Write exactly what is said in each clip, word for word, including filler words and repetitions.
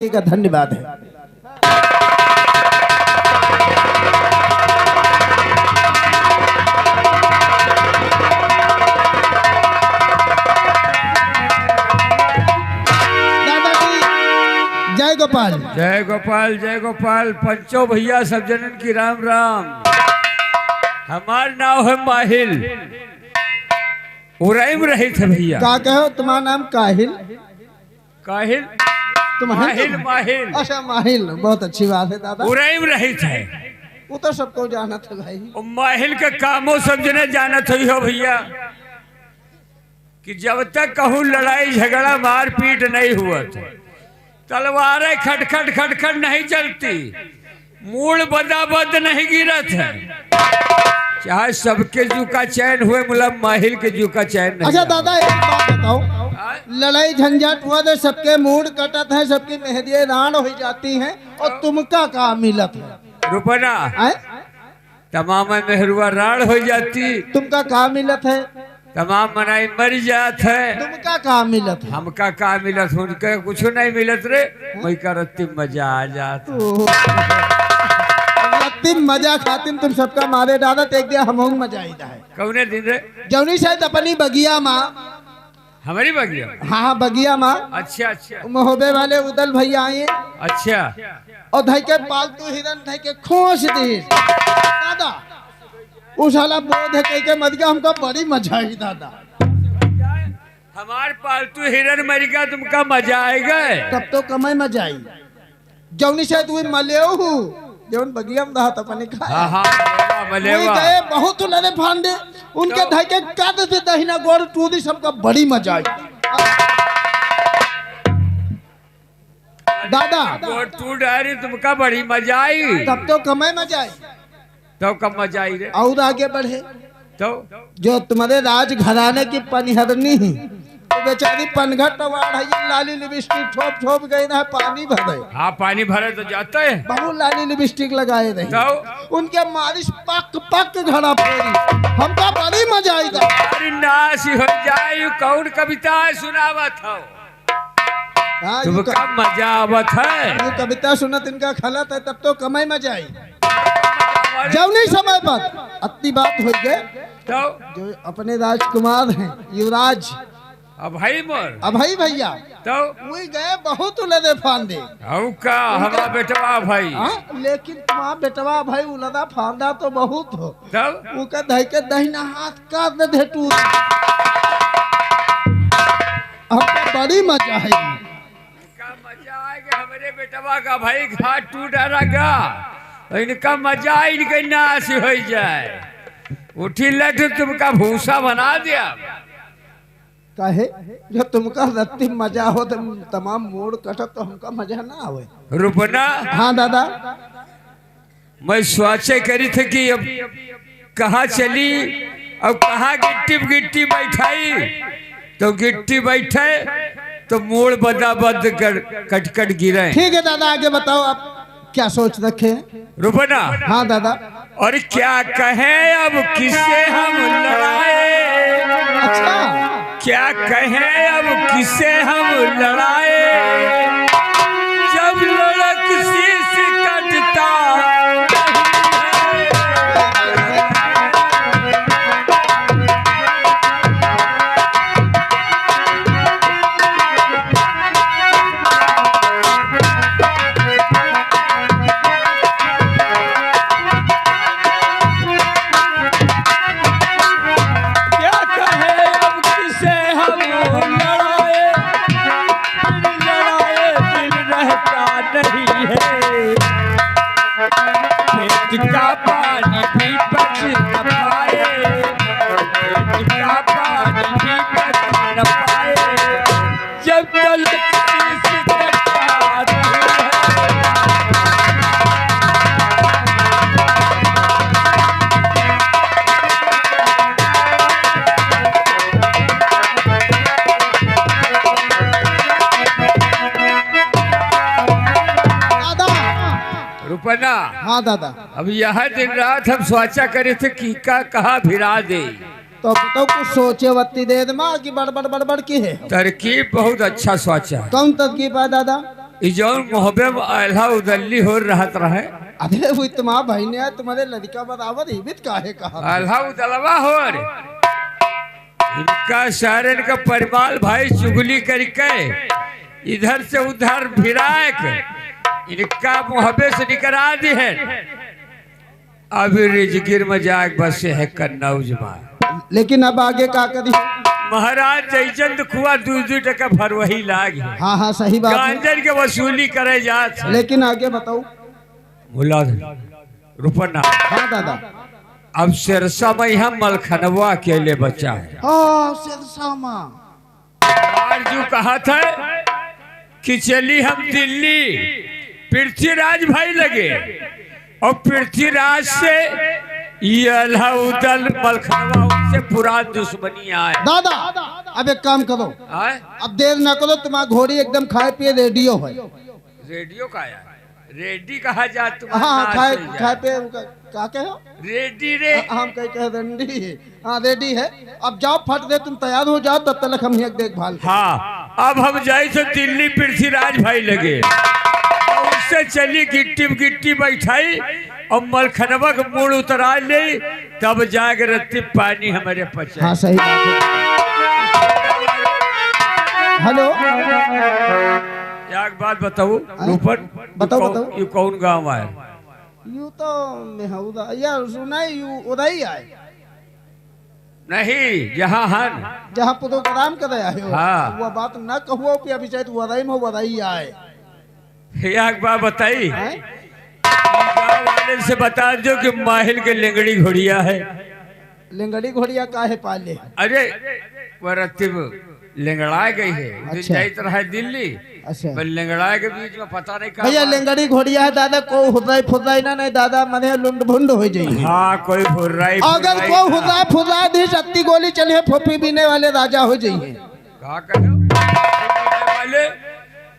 का धन्यवाद है। दादा जी, जय गोपाल। जय गोपाल, जय गोपाल। पंचो भैया, सब जनन की राम राम। हमार नाव है माहिल, उरई में रहित है भैया। का कहो, तुम्हारा नाम काहिल? काहिल? तुम हैं माहिल, तो? माहिल। अच्छा, माहिल, बहुत अच्छी बात है दादा। उरई में रहित है। वो तो सबको जानत है भाई। वो माहिल के कामो सब जने जानत हुई हो भैया, कि जब तक कहूँ लड़ाई झगड़ा मारपीट नहीं हुआ, तलवारें खटखट खटखट नहीं चलती, मूड़ बदाबद नहीं गिरत है। चाहे सबके जू का चैन हुए, मुला माहिल के जू का चैन नहीं अच्छा हुआ। दादा, एक बात बताओ, हाँ? लड़ाई झंझट हुआ तो सबके मूड़ कटत है, सबकी मेहंदियाँ रान हो जाती हैं, और तुमका का मिलत है? रुपना। आए? तमाम मेहरुआ राड़ हो जाती। तुमका का मिलत है? तमाम मनाई मर जात है। तुमका का मिलत है? हमका का मिलत? उनके कुछ नहीं मिलत रे। मैं का रत्ती मजा आ जात। ओह। रत्ती मजा खातिर तुम सबका मारे डालत, एक दिन हमहू मजा आई है। कौने दिन रे? जौनी शायद अपनी बगिया माँ। हमारी बगिया? हाँ, हाँ, बगिया माँ। अच्छा, अच्छा। महोबे वाले उदल भैया आए। अच्छा। और धई के पालतू हिरन धई के खोस दे। दादा, उ साला बोध है कह के मर गया, हमका बड़ी मजा आई दादा। हमार पालतू हिरन मर गया, तुमका मजा आएगा? तब तो कमे मजा आई। जौनी से तू मलेऊ हूँ, जौन बगिया में रहा था पानी खाए। हाँ, हाँ, मलेवा, मलेवा। वही गए बहुत लड़े फांदे, उनके तो धई के कद से दहिना गोड़ टूटी, सबका बड़ी मजा आई। दादा। गोड़ टूट रही, तुमका बड़ी मजा आई। तब तो कमे मजा आई। तब कम मजा आई रे। और आगे बढ़े। तो? जो तुम्हारे राजघराने की पनिहरनी ही, तो बेचारी पनघट वाढ़ है, ये लाली लिपस्टिक ठोप ठोप गई ना, पानी भरे। हाँ, पानी भरे तो जाते हैं। बहुत लाली लिपस्टिक लगाए रहे। तो? उनके मालिश पक पक घड़ा फोरी। हमका बड़ी मजा आई था। अरे नाश हो जाए, यू कौन कविता सुनावत हो? हाँ, यू तुमका क-, मजा आवत है? यू कविता सुनत इनका खलत है, तब तो कमे मजा आई। जौनी समय पर अतनी बात होइ गए, तो? जो अपने राजकुमार हैं, युवराज अभई मोर। अभई भैया, तो? वही गए बहुत उलदे फांदे। हऊ का, उनका हमार बेटवा भाई। हाँ, लेकिन तुम्हार बेटवा भाई उलदा फांदा तो बहुत हो। तब? उनका धई के दहिना हाथ काट दे टूट। हमका बड़ी मजा है। का मजा आएगा हमरे बेटवा का भाई, घाट टूट रहा गा। इनका मजा, इनके नाश हो जाए। उठी लठ तुमका भूसा बना दिया। काहे? जब तुमका रत्ती मजा हो तो तमाम मूड़ कटत तो हमका मजा ना आवे। रुपना। हाँ दादा। मैं सोचे करी थे कि अब कहाँ चली, अब कहाँ गिट्टी गिट्टी बैठाई, तो गिट्टी बैठे तो मूड़ बदाबद कर, कट कट गिरे। ठीक है दादा, आगे बताओ आप क्या सोच रखे हैं? रुपना। हाँ दादा। और क्या कहे अब किससे हम लड़ाए? अच्छा। क्या कहे अब किससे हम लड़ाए, जब लड़क शीश कटता। क्या कहे अब किसे हम लड़ाए, बिन लड़ाए दिल रहता नहीं है। खेत का पानी भी बच न पाए, खेत का पानी भी बच न पाए। जब तलक शीश कटता। दादा। रुपना। हाँ दादा। अब यह दिन रात हम सोचा करे थे कि का कहाँ भिड़ा दे। तो बताओ, कुछ सोचे वत्ती दे दे माँ कि बड़बड़ बड़बड़ की है? तरकीब बहुत अच्छा सोचा। कौन तरकीब है दादा? ई जौन मोहबे में आल्हा उदल्ली हो रहत रहे। अरे वो तुम्हारा बहिने है, तुम्हारे लड़का बराबर ही बित काहे कहा? आल्हा उदलवा हो रे। इनका सारन का परिवाल भाई चुगली करके इधर से उधर भिराए के इनका मोहबे से निकरा दी है। अभी रिजगिर में जाए बस है कन्नौज में। लेकिन अब आगे का करी? महाराज जयचंद खुआ दू दू टका भरवही लाग है। हाँ, हाँ, सही बात है। गांजन के वसूली करे जात है। लेकिन आगे बताओ। मुला दे। रुपन ना। हाँ दादा। अब सिरसा में हम मलखनवा अकेले बचा है। हाँ, सिरसा में। आज जो कहा था कि चली हम दिल्ली पृथ्वीराज भाई लगे, और पृथ्वीराज से ये अलाउद्दीन मलखनवा उनसे पुरान दुश्मनी आए। दादा, अब एक काम करो, आए? अब देर ना करो, तुम्हारा घोड़ी एकदम खाए पिए रेडियो है। रेडियो का यार? रेडी कहा जा तुम्हारा हाँ, हाँ, नाश खाए, हो जाए। खाए पे उनका, क्या कहे हो? रेडी रे। हाँ, हम कहीं कहे रंडी। हाँ, रेडी है। अब जाओ, फट दे, तुम तैयार हो जाओ, तब तक हम यहाँ देखभाल करें। हाँ, अब हम जाई तो दिल्ली पृथ्वीराज भाई लगे, और उससे चली गिट्टी गिट्टी बैठाई, और मलखनवा के मूड़ उतरा ले, तब जाके रत्ती पानी हमारे पचे। हाँ, सही बात है। हेलो। एक बात बताओ, आए? रूपन, बताओ, यू कौन, बताओ। यू कौन गांव आए? यू तो मेहौदा, या सुनाई, यू उदई आए। नहीं, जहाँ हन। जहाँ प्रोग्राम करे आए हो। हाँ। वो बात ना कहो कि अभी शायद उदई में उदई आए। एक बात बताई। हैं? गाँव वाले से बता दो कि माहिल के लेंगड़ी घोड़िया है। लेंगड़ी घोड़िया काहे पाले? अरे, वो रत्ती में लेंगड़ा गई है। उस दिन अच्छा। जाइत रहा दिल्ली, अच्छा। पर लेंगड़ा के बीच में पता नहीं का भैया, बात। लेंगड़ी घोड़िया है दादा, को हुर्राई फुर्राई ना, नहीं दादा, मने लुंड भुंड हो जाइए। हाँ, कोई हुर्राई अगर फुर्राई को ना। हुर्राई फुर्राई दी, सत्ती गोली चली है, फोफी बीने वाले राजा हो जाइए। का कहे हो? वाले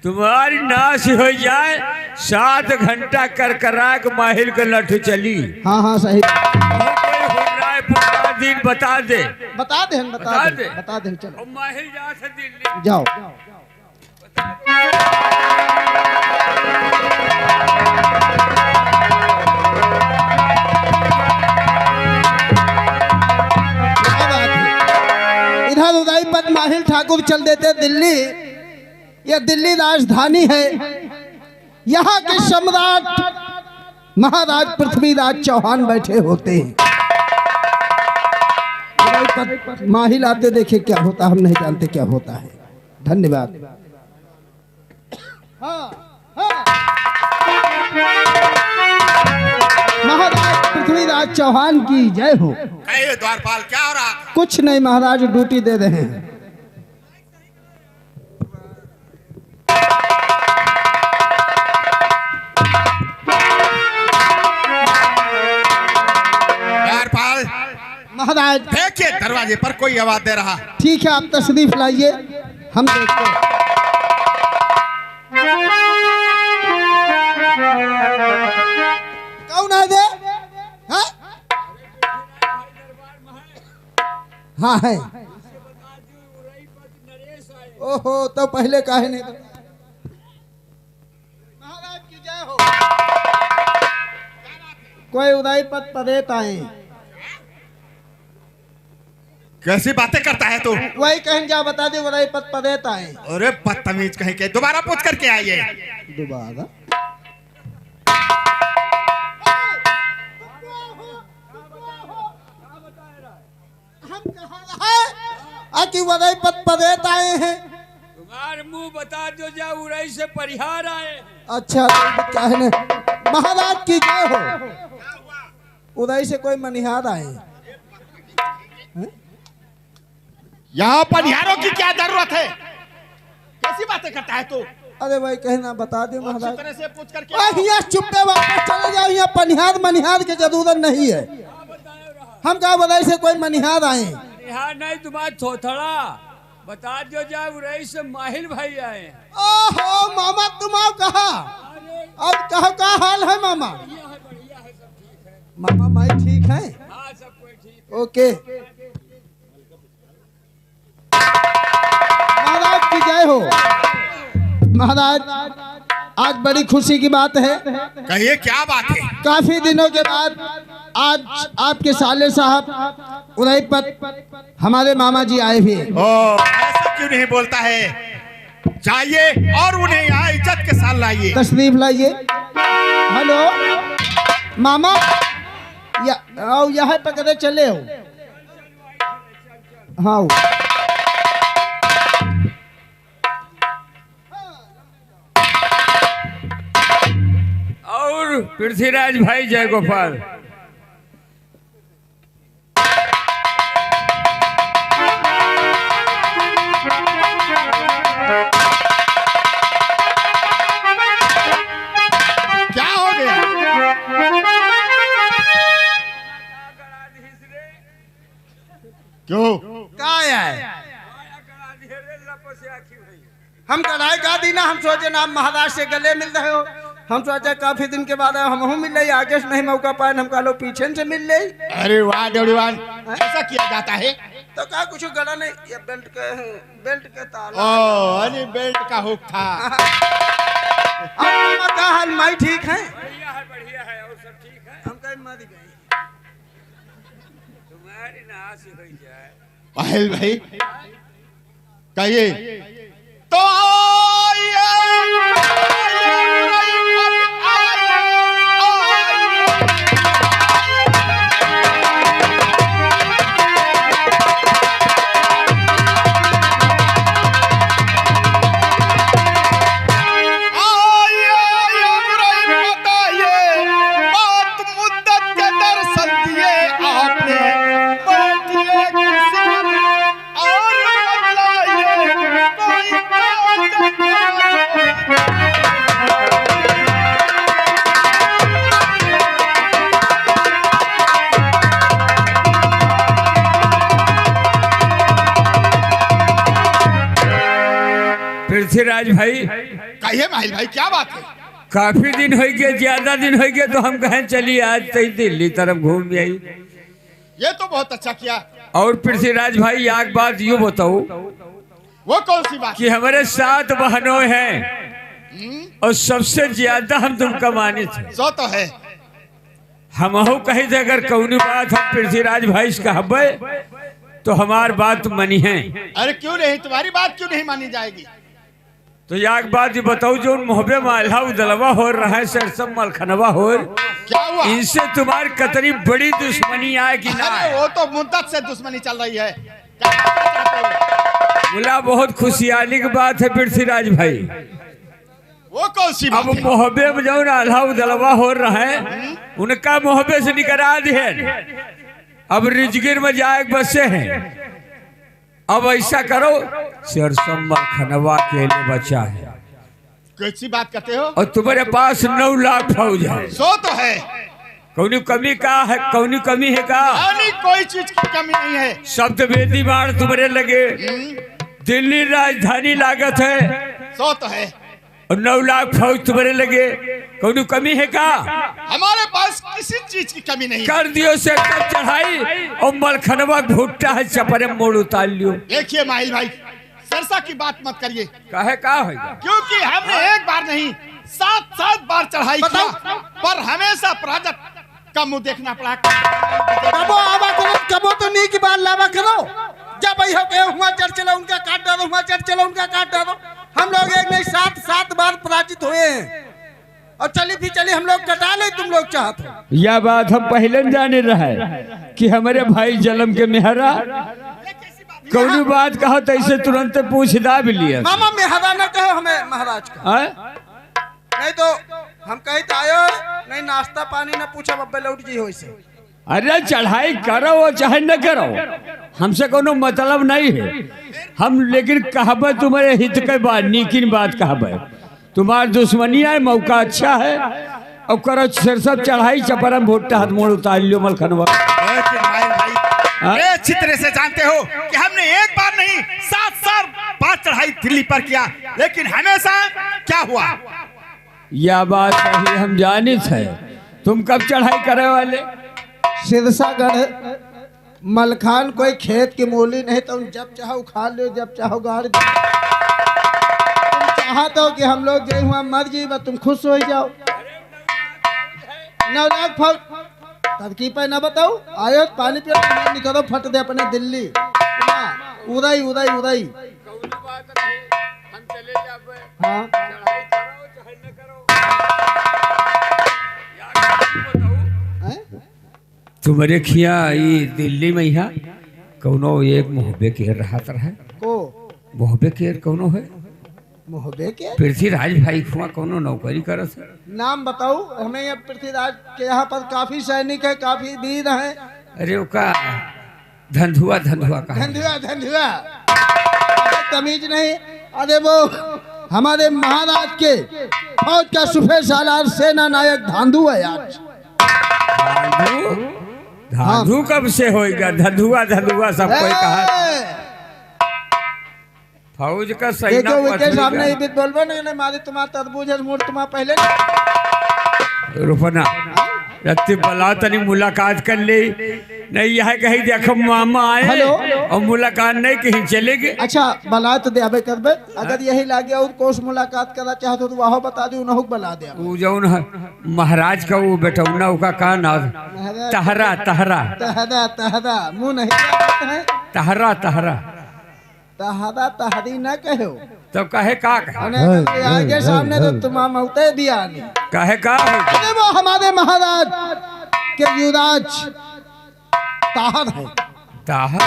तुम्हारी नाश हो जाए, सात घंटा कर करा के माहिल के लठ चली। हाँ, हाँ, सही। कोई हुर्राई फुर्राई दिन बता दे। बता दे, बता बता दे, दे। बता दे, चलो। और माहिल जा से दिल्ली। जाओ। क्या बात है? इधर उदयपत माहिल ठाकुर चल देते दिल्ली। यह दिल्ली राजधानी है। यहाँ के सम्राट महाराज पृथ्वीराज चौहान बैठे होते हैं। उदयपत माहिल आते देखे क्या होता, हम नहीं जानते क्या होता है। धन्यवाद। हाँ, हाँ। महाराज पृथ्वीराज चौहान की जय हो। कहिए द्वारपाल, क्या हो रहा? कुछ नहीं महाराज, ड्यूटी दे रहे हैं। द्वारपाल। महाराज। देखिए, दरवाजे पर कोई आवाज दे रहा। ठीक है, आप तशरीफ लाइए, हम देखते हैं। कौन है बे? हाँ? हाँ है। ओहो, तो पहले काहे नहीं तो? महाराज की जय हो। कोई उदयपत पदेत आए। कैसी बातें करता है तू? वही कहें जा बता दे, उदयपत पदेत आए। अरे बदतमीज कहीं के, दोबारा पूछ करके आइए। दोबारा? हम कहा रहे आ कि उदयपत पदेत आए हैं। तुम्हार मुंह बता दो जा उरई से परिहार आए हैं। अच्छा, तो कहने महाराज की जय हो। उदई से कोई मनिहार आए हैं? यहाँ पनिहारों की क्या जरूरत है? कैसी बातें करता है तू? अरे भाई, कहना बता दे अच्छी महाराज। तरह से पूछ करके अरे, हियाँ चुप्पे वापस चले जाओ, हियाँ पनिहार मनिहार के जरूरत नहीं है। हम कहा बताए से कोई मनिहार आए। मनिहार नहीं, तुम्हारा थोथड़ा। बता दो जा, उरई से माहिल भाई आए। ओहो, मामा तुम आओ कहा? अरे। और कहो, का हाल है मामा? बढ़िया है, बढ़िया है, सब ठीक है। मामा माई ठीक है? हाँ, सब कोई ठीक है। ओके। महाराज की जय हो। महाराज, आज बड़ी खुशी की बात है। कहिए, क्या बात है? काफी दिनों के बाद आज आपके साले साहब उदयपत हमारे मामा जी आए हुए हैं। ओ, ऐसा क्यों नहीं बोलता है? जाइए और उन्हें यहाँ इज्जत के साथ लाइए। तशरीफ लाइए। हेलो मामा, या, आओ, यहाँ पकड़े चले हो। हाँ। और पृथ्वीराज भाई जय गोपाल। क्या हो गया? क्यों? का है? हम गड़ाई का दीना, हम सोचे ना, हम महाराज से गले मिल रहे हो, हम सोचे काफी दिन के बाद आए, हमहू मिल रही, आगे से नहीं मौका पाए, हम कहा लो पीछे से मिल रही। अरे वाह डोरीवान, हैं? ऐसा किया जाता है? तो का कुछ गला नहीं, ये बेल्ट के, बेल्ट के ताला। ओ, अरे बेल्ट का हुक था। और मामा का हाल, माई ठीक है? बढ़िया है, बढ़िया है, और सब ठीक है। हम कहीं मर गए। तुम्हारी ना आस हो जाए। पायल भाई, कहिए। तो आइए, आइए, आइए, बताइए, बात मुद्दत के दर्शन दिए आपने, बैठिए कुर्सी पर और बतलाइए, कोई बात। पृथ्वीराज भाई। कहिए माहिल भाई, क्या बात है? काफी दिन होइ गए, ज्यादा दिन होइ गए, तो हम कहें चलिए आज तई दिल्ली तरफ घूम आई। ये तो बहुत अच्छा किया। और पृथ्वीराज भाई, एक बात यूं बताओ, वो कौन सी बात? कि हमारे सात बहनों हैं हम्म? और सबसे ज्यादा हम तुमका मानित है। सो तो है। हमहू कही थे, अगर कौनी बात हम पृथ्वीराज भाई से कहबे, तो हमार बात मनी है। अरे क्यों नहीं, तुम्हारी बात क्यों नहीं मानी जाएगी? तो एक बात ये बताओ, जो मोहबे मालहा उदलवा हो रहा है, सरसम मलखनवा हो, क्या हुआ? इनसे तुम्हारी कतरी बड़ी दुश्मनी आए कि ना अरे, आए? वो तो मुद्दत से दुश्मनी चल रही है। क्या कहना चाहते हो? बोला, बहुत खुशियाली की बात है पृथ्वीराज भाई। वो कौन सी बात अब है? मोहबे में जौन आल्हा उदलवा हो रहा है, उनका मोहबे से निकरा दिहन। अब रिजगिर में जाए के बसे हैं। अब ऐसा करो, सरसम मलखनवा अकेले बचा है। कैसी बात कहते हो? और तुम्हारे पास नौ लाख फौज है। सो तो है। कौनी कमी का है? कौनी कमी है का? यानी कोई चीज की कमी नहीं है। सप्तवेदी बाण तुम्हारे लगे, हम्म। दिल्ली राजधानी लागत है। सो तो है। और नौ लाख फौज तुम्हारे लगे, कौनो कमी है का? हमारे पास किसी चीज की कमी नहीं। कर दियो से कब चढ़ाई, और मलखनवा भुट्टा है, चपरे मोड़ उतार लियो। देखिए माहिल भाई, सरसा की बात मत करिए। काहे का है? क्योंकि हमने एक बार नहीं, सात, सात बार चढ़ाई बताओ। किया, पर हमेशा पराजत का मुंह देखना पड़ा। कबो आवा करो, कबो तो नीक बात लावा करो। जब भाई हो गए, हुआ चढ़ चलो, उनका काट डालो, हुआ चढ़ चलो, उनका काट डालो। हम लोग एक नहीं, सात, सात बार पराजित हुए हैं। और चली फिर चली, हम लोग कटा ले, तुम लोग चाहत हो। यह बात हम पहले न जाने रहे कि हमारे भाई जलम के मेहरा कौनी बात कहा, तो ऐसे तुरंत पूछ दाब लिया। मामा मेहरा न कहो हमें महाराज का। आय? नहीं तो हम कही तो आयो, नहीं नाश्ता पानी न पूछब, अब्बे लौट जी हो इसे। अरे चढ़ाई करो चाहे न करो, हमसे कौनो मतलब नहीं है। हम लेकिन कहबे तुम्हारे हित के बात, नीकिन बात कहबे। तुम्हार दुश्मनी है, मौका अच्छा है, और करो सरसम चढ़ाई, चपरम भुट्टा हाथ मोड़ उतार लियो मलखनवा। ए, चिन्माइन भाई, हाँ? ए, अच्छी तरह से जानते हो कि हमने एक बार नहीं, सात, सात बार चढ़ाई दिल्ली पर किया, लेकिन हमेशा क्या हुआ? यह बात सही हम जानित है। तुम कब चढ़ाई करे वाले? सिरसागढ़ मलखान कोई खेत की मूली नहीं, तो जब चाहो उखाड़ लो, जब चाहो गाड़ दो। कहा तो कि हम लोग जे हुआ मर जी, बस तुम खुश हो जाओ। नौ लाख फौज, तब की पे ना बताओ, आयो पानी पियो, तुम निकलो फट दे अपने दिल्ली। उदय, उदय, उदय। कौनो बात नहीं, हम चले जाबे। हाँ। चढ़ाई करो चाहे न करो। यार, बताओ। हैं? तुम्हरे खिया ई दिल्ली में यहाँ कौनो एक मोहबे केर रहत रहे। को? मोहबे केर कौनो है? मोहबे केर? पृथ्वीराज भाई खुआ कौनो नौकरी करत है। नाम बताओ हमें, ये पृथ्वीराज के यहाँ पर काफी सैनिक है, काफी वीर हैं। अरे ओका धंधुआ, धंधुआ कहा। धंधुआ, धंधुआ। तमीज नहीं। अरे वो हमारे महाराज के फौज का सुफे सालार सेना नायक धांधु है यार। धांधु? धांधु हाँ। कब से होइगा? धंधुआ, धंधुआ सब कोई कहा। ए! फौज का देखो, सेनापति विकेट सामने का। ये बीच बोलबो नहीं, नहीं, मारे तुम्हारा तरबूज है, मूड तुम्हारा पहले। रुपना, रत्ती बला तनी मुलाकात कर ले। नहीं, यह कही, "देखो मामा आए," हेलो। और मुलाकात नहीं कहीं चले गए। अच्छा, बला तो दे अबे करबे। अगर यही लागे और कोस मुलाकात करना चाहते हो तो वहाँ बता दो, उन्हों को बला दे। वो जौन है, महाराज का वो बेटौना, ओका का नाम? महाराज तहरा, तहरा। तहरा, तहरा, मुँह नहीं आता है। तहरा, तहरा। तहरा, तहरी ना कहो। तो कहे का कहे? अरे, नहीं, आगे नहीं, सामने तो नहीं। तुम्हारा मौते भी आनी। कहे का हो? अरे, वो हमारे महाराज के युवराज ताहर है। ताहर?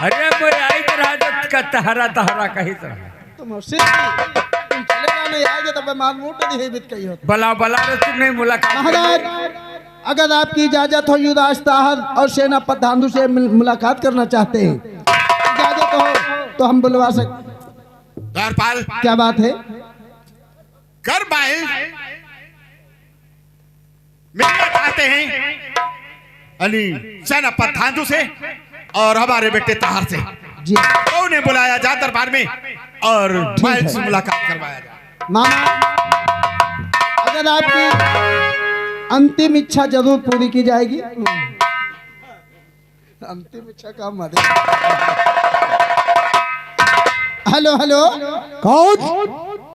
अरे, मैं आई तो रहा जब का तहरा, तहरा कही तो रहा। तुम सिद्धि, तुम चले जाने आगे तब मैं मार मुंह तो नहीं बित कही होता। बला, बला रे, तुम नहीं मुलाकात महाराज, करी। अगर आपकी इजाजत हो, युवराज ताहर और सेनापति धांधु से मिल-, मुलाकात करना चाहते हैं, इजाजत हो तो हम बुलवा सक-। द्वारपाल। क्या बात है? कर बाइल। मिलना चाहते हैं अली सेनापति धांधु से और हमारे बेटे ताहर से। जी। दोनों ने बुलाया जा दरबार में और ठीक बाइल है। से मुलाकात करवाया जा। मामा, अगर आपकी अंतिम इच्छा जरूर पूरी की जाएगी। अंतिम इच्छा का मदद। हेलो, हेलो। कौन?